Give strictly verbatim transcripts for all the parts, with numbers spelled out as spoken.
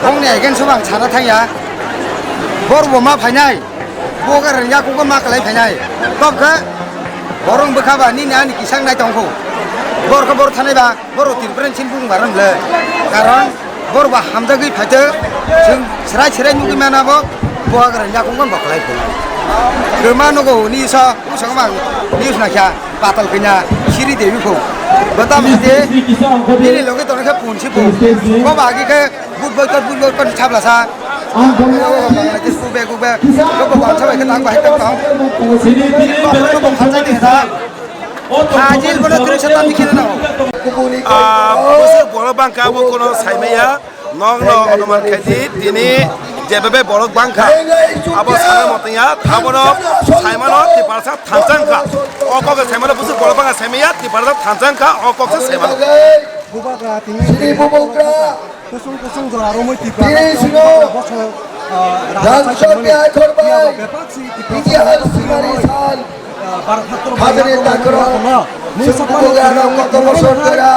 Bongni against o ang sana thangya. Bor bo ma phainai. Bo ga rang yakung ma kalai phainai. Tok khe borong bwkha ba nini ani kisang nai tongkho. Bor khe bor thanai ba, bor Tripura ni sin bung baram le. Karon bor ba hamjagwi phaito. Chwng serai serai nugwi mana bo. Bo ga rang yakung ma kalai phainai. Kema nogo ni sa usang ma news na kya. Patal kanya siri dewi pho. Bata mate nini loge tone khe punsi pho. Ko bagi khe but boy kot but boy kot chabla sa. Bangladesh ku be ku be. Ko bo bangsa bai khe tang bai tang tang. Ko bo khalsa de sa. Hajil bono kiri sa tang kiri na. Ah, busi boro bangka bo kono saimaya. Nokno onuman khaidi tini jebebe borok bangkha, abo sana motongya, abono saimano Tiprasa thansa wngkha. O kokse saimano busu borok bangkha saimaya, Tiprasa thansa wngkha, o kokse saimano. Bubagra tini Sri Bubagra. Kusung kusung jora romwi Tipra Tini sino bosong, ah, Rajsabha Rajsabha Akhorbai Tipra Itihas Singari Sal. Khajani Takrong, Sukubugano koto bosor jora,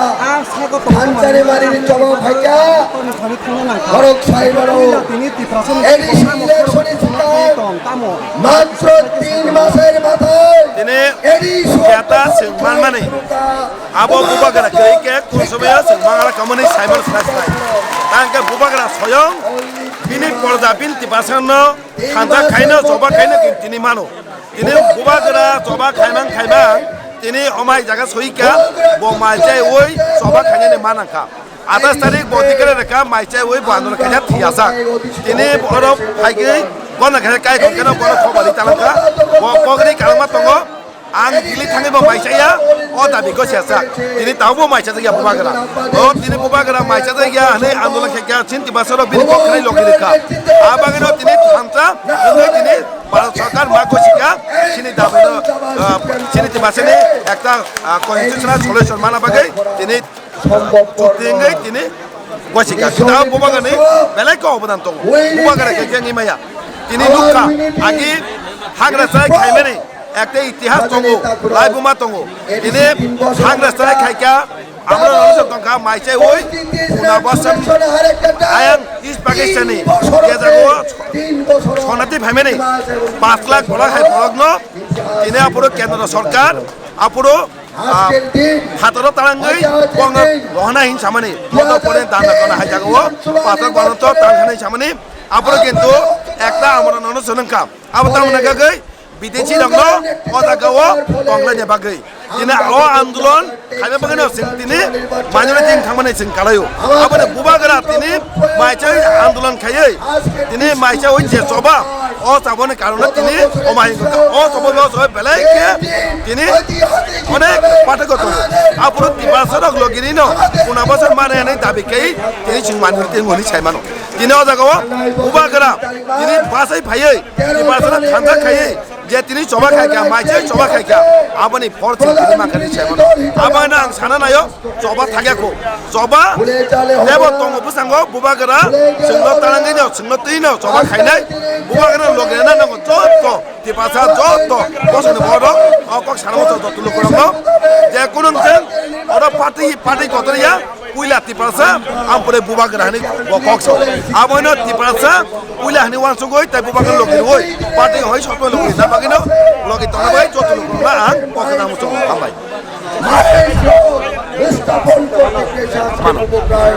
Thanchari Marini chobo phaikha, Khorok Saibaro, A D C election ni sikang, matro tin masor mathai, Tini A D C jata sing manmani, abo bubagra kwrwi khe kun somoyo sing mangala kamani saimano sai sai. Tangkhe bubagra soyong, bini porda bin Tiprasano, khanja khaino, choba khaino, tini mano. Tini bubagra choba khaimang khaimang, tini omai jaga soika, bo mai chai oi choba khainani manangkha. Atas tarik bo dikere reka mai chai oi bo andolon khaina thiyajak. Tini borok phaigwi gona khaina kai khokeno borok khobari talangkha. Bo kogri kalangma tongo, ang dili thangwi bo mai chaya, o dabi gosiajak. Tini tabo bo mai chajakya bubagra. O tini bubagra mai chajakya hwnwi andolon khaikha, chinti basoro bini kok khnai logi rikha. A bagwino tini thansa, wngwi tini Bharat Sarkar ma gosika, chini dabino, ah, chini Tiprasani ekta, ah, constitutional solution mana bagwi tini chukti wngwi tini gosika. Kintu bubagrani belai khe obodan tongo. Bubagra khe khe wngwi maya. Tini nukha, agi hagra chai khaimani ekta itihas tongo, laibuma tongo. Tini hagra chai khaikha, Amro nonse tongkha mai chai oi, Punarbasan ayang East Pakistan ni kejago sonati phaimani pas lakh bolak hai bolok no tini apuro kendro sorkar apuro, ah, hataro tarangwi bongno rohana hin samani moto pore dana kona hai jago pas lakh bolok to tarang hin samani apuro kintu ekta amro nonse nongkha abo tamna gagwi Bidesi rokno o jaga o tonglaini bagwi. Tini o andolon khaina bagwino chwng tini minority wng thangmani chwng kalaio. Aboni bubagra tini maisai andolon khaiwi tini maisai oi je choba o chaboni karono tini o mai wngkha. O choba o choba belai khe tini onek pathakgo tongo. Aphuru Tiprasa rok logirino puna bosor mane hinwi dabi khai tini chwng minority wngwi sai mano. Tini o jaga o bubagra tini bachai phaiwi Tiprasa thansa khaiwi je tini choba khaikha, maisai choba khaikha, aboni phor chwng tini mankha ni saimano. Aboni ang sana naio, choba thakya kho. Choba tebo tongo bwskango bubagra, chwngno tarangwino, chwngno twino choba khainai, bubagra loge na nango jotto, Tiprasa jotto, bosongni borok, o kok sana mo jotto lukurokno, je kunung chwng, oro party, party kotor ya, Puila Tiprasa, ampore bubagra hani bo kok sao. Abono Tiprasa, puila hani wansugoi, tai bubagra logi roi. Party hoi sokto logi, na bagino, logi tongna bai, joto logi na ang, kok na muchung, hambai. স্থাপন করতে চেয়েছে আজকে মনো। উপকার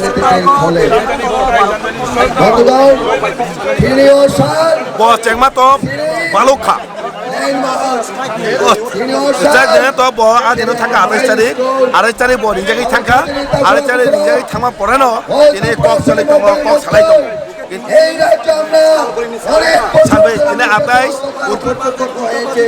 নিতে খোলে। বন্ধুগণ, তিনিও sir, Bo chengma to balukha. Jack Daniel to bo adino thangkha atais tarik, atais tarik bo ringjagwi thangkha, atais tarik ringjagwi thangma poreno tini kok salai tongo, kok salai tongo. এই রাজ্যে আমরা অনেক বছর Salbai tini atais, অন্তর্ভুক্ত হয়েছে।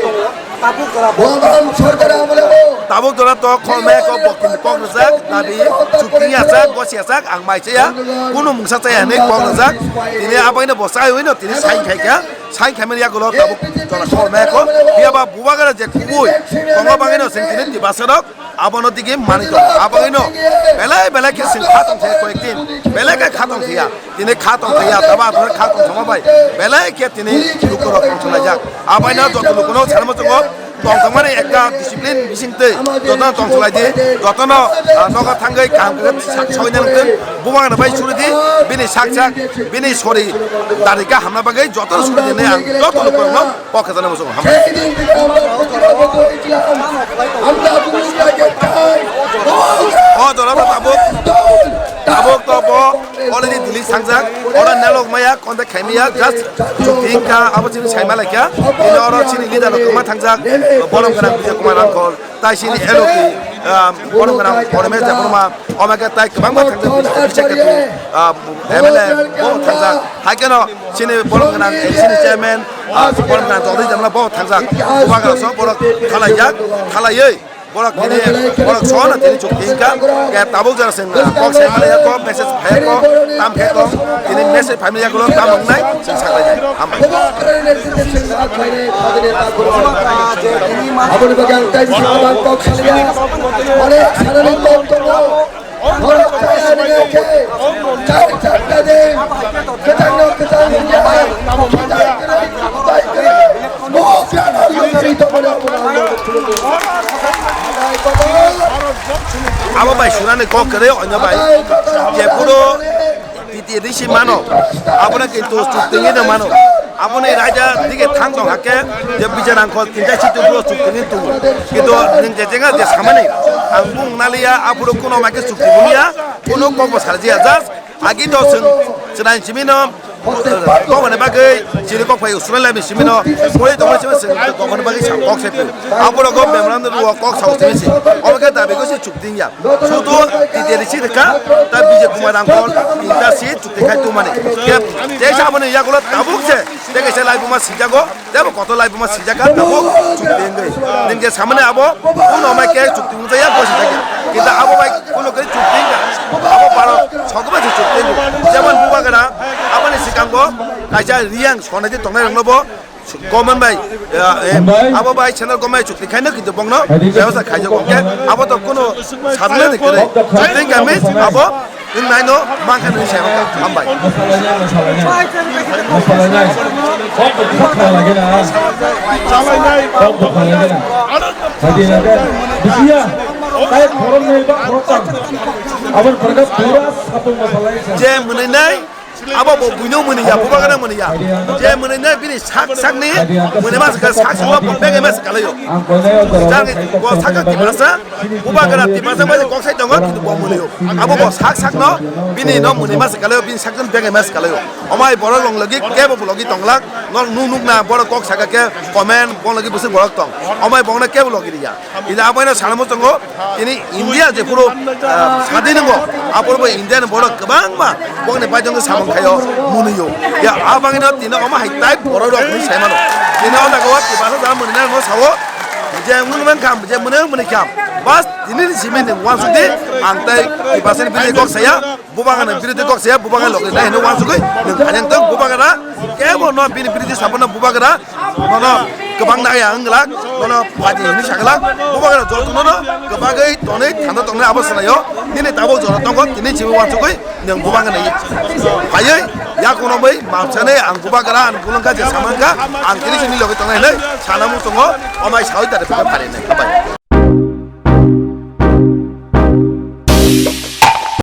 বোমা সরকার আমলেও tabuk dora to khorme ko bokti kok rijak, dabi chukti yachak, gosi yachak, ang mai chaya, kunu mungsa chaya hinwi kok rijak, tini abaino bo chaiwino tini sign khaikha. Sai khaimani yagulo tabuk jora sor maya kho. Phiya ba bubagra je kubui tongo bagwino chwng tini Tiprasa rok abono digi mani tongo. Abagwino belai belai khe chwng kha tong thaya koyek din. Belai khe kha tong thaya. Tini kha tong thaya, taba athoro kha tong thangma bai. Belai khe tini lukurok tong thanglaijak. Abaino joto lukuno sanma tongo. tongthokmani ekta discipline bising twi jotono tongthok lai di, jotono, ah, nogo thangwi kaham khe sak soi nang twi, bubagana bai suri di, bini sak sak, bini sori darika hamna bagwi jotono suri di hinwi ang joto lukurokno kok khetana muchungo, hambai. সেই দিন থেকে আমরা প্রতিজ্ঞাবদ্ধ হয়েছিলাম, আমরা আধুনিক রাগের ঠাই। O jora bo tabuk, tabuk to bo already Delhi thangjak, oro nelok maya, contact khai maya, just chukti wngkha, abo chini saima laikha, bini oro chini leader rok kwma thangjak, borom gwnang Vijay Kumar Rangkhol, tai chini L O P, ah, borom gwnang Porimesh Debbarma, omo khe tai kwbangma thangjak, Vijay Debbarma, ah, M L A bo thangjak, hai kheno chini borom gwnang A D C ni chairman, ah, borom gwnang Chaudhary Jamla bo thangjak, bubagra so borok khalaijak, khalaiwi borok tini, borok sono tini chukti wngkha, khe tabuk jora chwng, ah, kok sai mani ya kok, message phai ya kok, tam khe tong, tini message phai mani ya kok, tam wngnai, chwng saklainai, hambai. Aboni bagwi ang tei bwskango kok salia, onek sanani kok tongo. Borok chaya nini khe char charta din kwchangno kwchang hwnjak, bai kwrwi, bai kwrwi, bo phiano yungwi tongmani obo ang khulumgo. Abo bai sunani kok kwrwi oino bai jephuru T T A D C mano, abono kintu chukti wngwi no mano. Aboni raida dige thang tong hakhe, je Vijay Rangkhol tinta situ bro chukti wngwi tongo. Kintu nwng je jenga je samani, ang bung naliya, aphuru kuno maikhe chukti wngya, kuno kok bo saljiya. Just agi do chwng chwrai simi no, eh, kok hwnwi bagwi chini kok phai usulai lai simi no, moi tongma simi chwng kok hwnwi bagwi sa kok sai phai. Aphuru go memorandum o kok sa simi si. Omo khe dabi go si chukti wngya. Sudu T T A D C rwkha, ta Vijay Kumar Rangkhol, tinta si chukti khai tongmani. Khe, tei sa aboni yagulo tabuk se, tei kaisa laibuma sijago, tei bo kotor laibuma sijaka, tabuk chukti wngwi. Nwng je samani abo, kuno mai khe chukti wngjakya, bo sijakya. Kintu abo bai kuno khe chukti wngkha, abo baro sogwi bai se chukti wngwi. Jemon bubagra, aboni sikango kaisa riyang sonai tei tongnai rokno bo, Government bai, eh, eh, abo bai central government chukti khaino kintu bongno bebosta khaijak, hwnkhe abo to kuno sadle ni kwrwi. Chukti kami abo wng naino mankha nini sai mankha. Hambai. Je mwnwi nai, abo bo buino mwnwi ya, bubagra mwnwi ya. Je mwnwi nai bini sak sakni mwnwi ma sakha, sak sakno bo begai ma sakalaio. Jang bo sakha Tiprasa, bubagra Tiprasa bai kok sai tongo, kintu bo mwnwio. Abo bo sak sakno bini no mwnwi ma sakalaio, bini sakno begai ma sakalaio. Omai borok long logi kebo logi tonglak, nok nuk nuk na borok kok saka khe comment, bo logi bwswk borok tong. Omai bongno kebo logi riya. Ida abaino sana muchungo, tini India jephuru, ah, sadinango, aphuru bo India ni borok kwbangma bongni baithang samung khaio, mwnwio. Ya, abangino tini omo hai tai borok rok hinwi sai mano. Tini o jaga o Tiprasa jara mwnwi nai no sao, je mwnwi man kham, je mwnwi mwnwi kham. Bas, tini ni simi ni wansuk di, ang tai Tiprasa ni bini kok saya, Bubagra ni birodhi kok se, bubagra logi nai hino wansugwi, nwng phailang tong, bubagra kebo no bini birodhi sabana bubagra, nono kwbang naya wng glak, nono phaidi hinwi sa glak, bubagra jotono no kwbagwi tonwi thanda tongnai abo swnaio, nini tabuk jora tongo, tini simi wansugwi nwng bubagra ni phaiwi yakuno bai mamsani ang bubagra ang bulungkha je samangkha, ang tini simi logi tongnai hinwi sana muchungo, omai sawi tare bubagra pharinai, hambai.